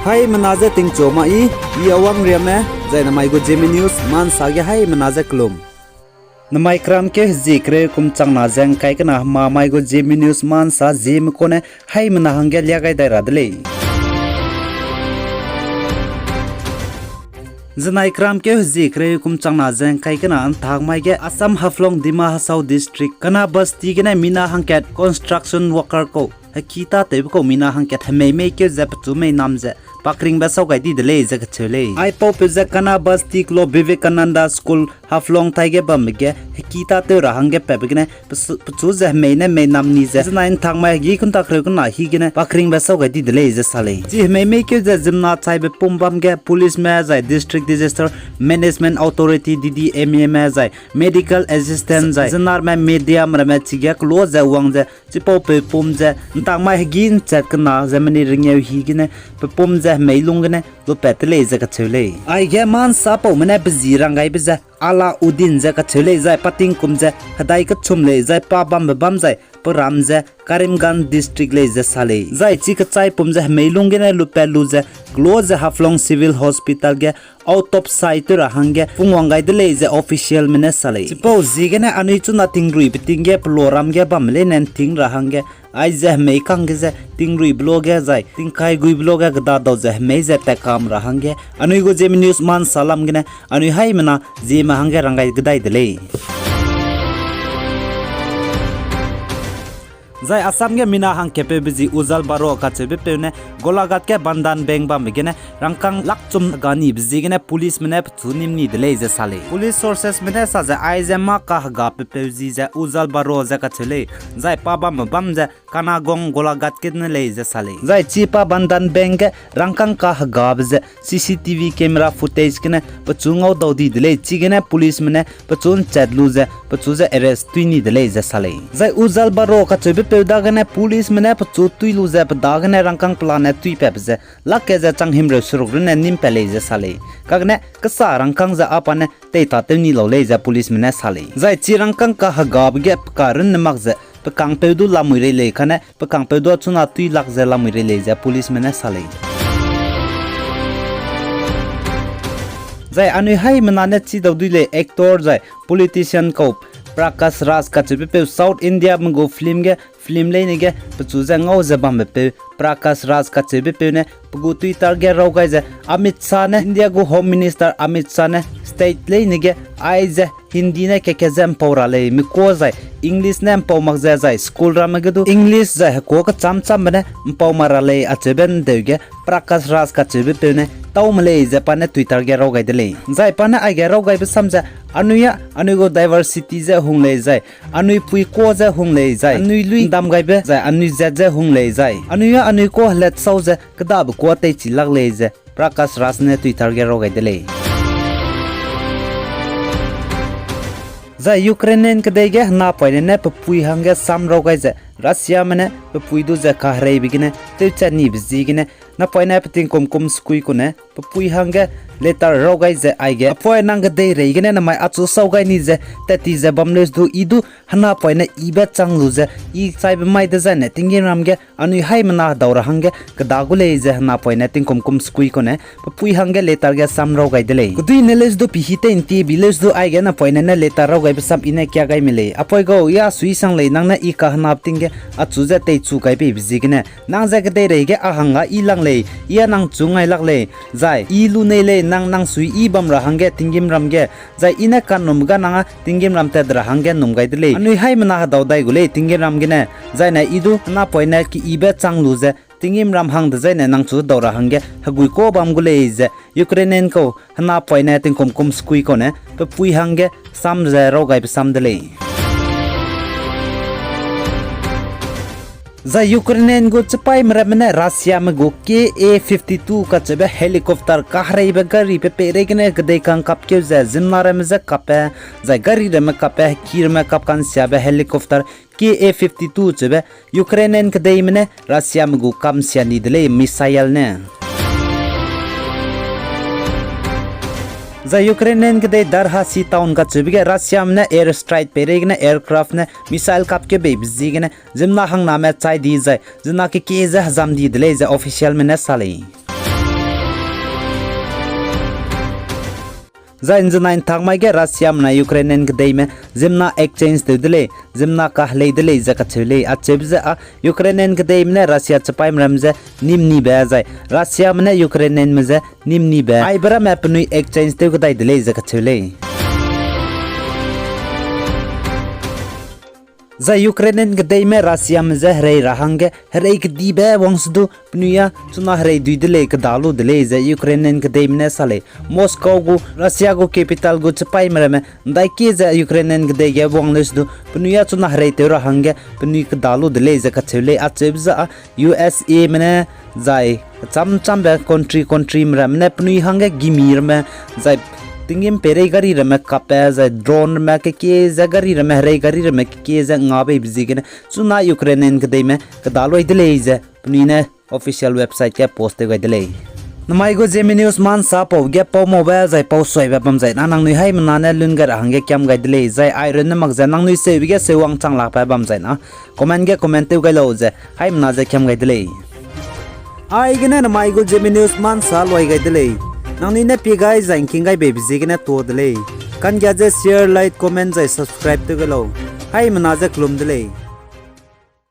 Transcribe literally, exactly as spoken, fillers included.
Haimena je tingchu ma i, i Awang Riame, zai namai gu Zeme News ma nsa ge haimena je kelum. Namai keram keu hezie kereu kum changna ze ngkai kena hemamai gu Zeme News ma nsa Zeme kune haimena hangge lia gai dai ra de lei. Zenai keram keu hezie kereu kum changna ze ngkai kena ntakmai ge Assam Haflong Dima Hasao District Kanabasti gene mina hangkat construction worker kau heki tâtewbe kau mina hangkat hemei mei keu ze pechu mei nam ze pakringbe sau gai di de lei ze kacheu lei. Aipaupeu ze Kanabasti kelo Vivekananda School Haflong taige bambe ge heki tâtew ra hangge patbe gene pechu ze hemei ne mei nam ni ze zenai ntakmai hegi kuntak kereu kena hi gene pakringbe sau gai di de lei ze sa lei. Chi hemei mei keu ze ziemmena chaibe pum bam ge policeme zai District Disaster Management Authority, D D M A me zai medical assistant zai zenarme medium ramme chige kelo ze wang ze chipaupeu pum ze ntakmai hegi nchat kena ze meni rengeu hi gene pe pum ze hemei lung gene lupat te lei ze kacheu lei. Aige ma nsapaume ne pe zi ranggaibe ze Alauddin ze kacheu lei zai pa tingkum ze hedai kechum lei zai pa bambe bam zai pe ram ze Karimganj District lei ze sa lei. Zai chi kechai pum ze hemei lung gene lupat lu ze kelo ze Haflong Civil Hospital ge autopsy tew ra hangge pungwang gai de lei ze officialme ne sa lei. Chipau ziegene anui chuna tingruibe ting ge pelo ram ge bamme leine nting ra hangge aize hemei kangge ze tingruibe lo ge zai tingkai guibe lo ge kedadau ze hemei ze tatkam ra hangge anui gu Zeme News ma nsa lam gene anui haimena Zeme hangge ranggai gedai de lei. Zai Assam ge mina hangkapeube zi Ujjal Baro kacheubepeu ne Golaghat ge Bandhan Bank bambe gene rangkâng lakh chum ga nibe ziegene policeme ne pechu nîm ni de lei ze sa lei. Police sourcesme ne sa ze aize mâ kahegapepeu zi ze Ujjal Baro ze kacheu lei, zai pa bambe bam ze Kanagong Golaghat gene lei ze sa lei. Zai chi pa Bandhan Bank ge rangkâng kahegabe ze C C T V camera footage gene pechu ngaudau di de lei, chigene policeme ne pechu nchat lu ze pechu ze arrest tui ni de lei ze sa lei. Zai Ujjal Baro kacheubepeu dagene policeme ne pechu tui lu ze pe dagene rangkâng pelane tuipatbe ze lakge ze chang himreu seruk runne nîm pat lei ze sa lei. Kagene kesa rangkâng ze a pa ne teitatew ni lau lei ze policeme ne sa lei. Zai chi rangkâng kahegabe ge pe ka runne mak ze pe kangpeu du lamui rei lei kane pe kangpeu du chuna tui lak ze lamui rei lei ze policeme ne sa lei. Zai anui haimena ne chidau dui lei actor zai politician kau Prakash Raj kacheubepeu South Indiame gu film ge film leine ge pechu ze ngau ze bambepeu Prakash Raj kacheubepeu ne pe gu Twitter ge raw gai ze Amit Shah ne, India gu Home Minister Amit Shah ne state leine ge aize Hindi ne keke ze mpau ra lei, mi kuâ zai English ne mpau mak ze zai school ramme ge du English zai hekuâ kechâm châmbe ne mpau mak ra lei acheube ndeu ge Prakash Raj kacheubepeu ne tâume lei ze pa ne Twitter ge raw gai de lei. Zai pa ne aige raw gaibe sam ze anui â anui gu diversity ze hung lei zai anui pui kuâ ze hung lei zai anui lui ndam gaibe zai anui zat ze hung lei zai anui â anui kuâ helat sau ze kedabe kuâ teichi lak lei ze Prakash Raj ne Twitter ge raw gai de lei. Zai Ukrainian kedei ge henapoine ne pe pui hangge sam raw gai ze Russiame ne pe pui du ze kahereibe gene tewchat nibe ziegene napoine pe tingkum kum sekui kune pe pui hangge letter raw gai ze aige, apoi nang kedeirei gene namai achu sau gai ni ze tat ti ze bam leus du i du henapoine ibe chang lu ze i chaibe mai dezaine tinggîmram ge anui haimena hedau ra hangge keda gu lei ze henapoine tingkum kum sekui kune pe pui hangge letter ge sam raw gai de lei. Keduine leus du pihî tei ntie bi leus du aige napoine ne letter raw gaibe sam i ne kia gai me lei. Apoi gau, i â suisang lei, nang ne i kahenap ting ge achu ze teichu gai beibe ziegene nang ze kedeirei ge a hangge i lang lei, i â nang chu ngai lak lei, zai i lu nei lei, nang nang sui i bam ra hangge tinggîmram ge, zai i ne kanum ga nang â tinggîmram tat ra hangge num gai de lei. Anui haimena hedau dai gu lei tinggîmram gene, zaine i du henapoine keyibe chang lu ze tinggîmram hang dezaine nang chu dau ra hangge hegui kuâ bam gu lei ze Ukrainian kau henapoine tingkum kum sekui kau ne pe pui hangge sam ze raw gaibe sam de lei. Zai Ukrainian gu chipaîme ramme ne Russiame gu K A fifty two kacheube helicopter kahereibe gari pe peireigene kedei kang kapkeu ze ziemmena ramme je kapbe, zai gari ramme kapbe, heki ramme kap ka'nsiabe helicopter K A fifty two cheube Ukrainian kedeime ne Russiame gu kamsia ni de lei missile ne. Zai Ukrainian kedei Derhasi town kacheube ge Russiame ne air strike peireigene aircraft ne missile kapkeu beibe ziegene ziemmena hangname chai di zai ziemmena kekie ze hezam di de lei ze officialme ne sa lei. Zai ’nzenai ’ntak mai ge Russiame ne Ukrainian kedeime ziemmena exchange tew de lei, ziemmena kahelei de lei ze kacheu lei. Acheube ze â Ukrainian kedeime ne Russia chipaîme ramme je nîm nibe zai Russiame ne Ukrainianme je nîm nibe, aibe ramme penui exchange tew kedai de lei ze kacheu lei. Zai Ukrainian kedeime Russiame je herei ra hangge herei kedibe wangse du penui â chuna herei dui de lei, keda lu de lei ze Ukrainian kedeime ne sa lei. Moscow gu, Russia gu capital gu chipaîme ramme ’ndaikie ze Ukrainian kedei ge wang leuse du penui â chuna herei tew ra hangge penui keda lu de lei ze kacheu lei. Acheube ze â U S Ame ne zai kecham chambe country countryme ramme ne penui hangge gimi ramme zai tinggîm peirei gari ramme kapbe zai drone ramme kekie ze gari ramme herei gari ramme kekie ze ngabeibe ziegene chuna Ukrainian kedeime keda lui de lei ze penui ne official website ge post tew gai de lei. Namai gu Zeme News ma ’nsa pau ge pau maube zai pau suaibe bam zai na nangnui haimena ne lun gai ra hangge kiam gai de lei, zai ai runne mak ze nangnui seube ge seuwang chang lakbe bam zai na comment ge comment tew gai lau ze haimena ze kiam gai de lei. Aigene namai gu Zeme News ma ’nsa luai gai de lei. Nangnui ne pie gai zai ’ngking gai beibe ziegene tuâ de lei. Kanggia ze share, like, comment zai subscribe tew gai lau. Haimena ze kelum de lei.